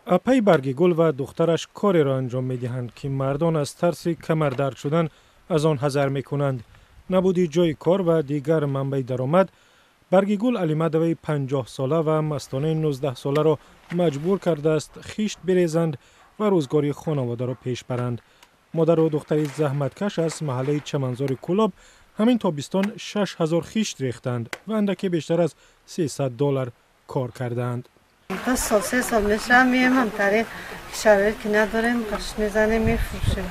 Апаи Баргигул ва духтараш кореро анҷом медиҳанд, ки мардон аз тарси камардард шудан аз он ҳазар мекунанд. Набуди ҷойи кор ва дигар манбаи даромад Баргигул Алимадоваи 50-сола ва Мастонаи 19-соларо маҷбур кардааст хишт бирезанд ва рӯзгори хонаводаро пеш баранд. Модару духтари заҳматкаш аз маҳаллаи Чаманзори Кӯлоб ҳамин тобистон 6000 хишт рехтанд ва андаке бештар аз 300 доллар кор кардаанд. 2 сол, 3 сол мешавам, меемам тариқ, шароит ки надорем, қаш мезанем, мефурӯшем.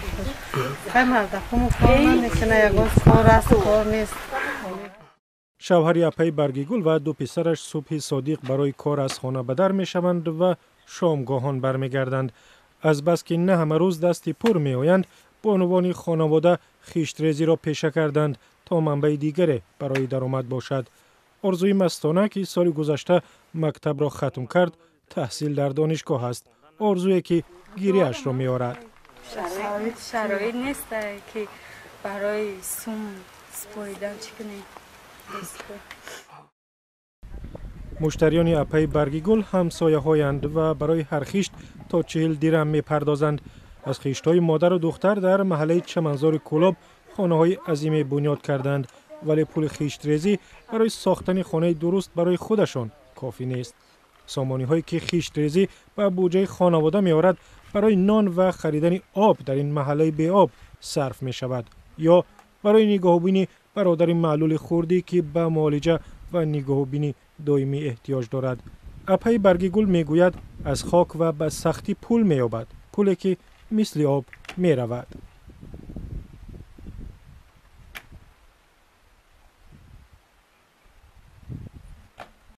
Хай, мардакуму кор намекуна, ягон кор аст, кор нест. Шавҳари апаи Баргигул ва ду писараш субҳи содиқ барои кор аз хона ба дар мешаванд ва шомгоҳон бармегарданд. Азбаски на ҳама рӯз дасти пур меоянд, бонувони хонавода хиштрезиро пеша карданд, то манбаи дигаре барои даромад бошад. Орзуи Мастона, ки соли гузашта мактабро хатм кард, таҳсил дар донишгоҳ аст, орзуе ки гирияшро меорад. Шароит нест, ки барои сум супоридан чӣ кунем. Муштариёни апаи Баргигул ҳамсояҳоянд ва барои ҳар хишт то 40 дирам мепардозанд. Аз хиштҳои модару духтар дар маҳаллаи Чаманзори Кӯлоб хонаҳои азиме бунёд карданд, вале пули хиштрезӣ барои сохтани хонаи дуруст барои худашон кофӣ нест. Сомониҳое ки хиштрезӣ ба буҷаи хонавода меорад, барои нон ва харидани об дар ин маҳаллаи беоб сарф мешавад ё барои нигоҳубини бародари маълули хурдӣ, ки ба муолиҷа ва нигоҳубини доимӣ эҳтиёҷ дорад. Апаи Баргигул мегӯяд, аз хок ва ба сахтӣ пул меёбад, пуле ки мисли об меравад.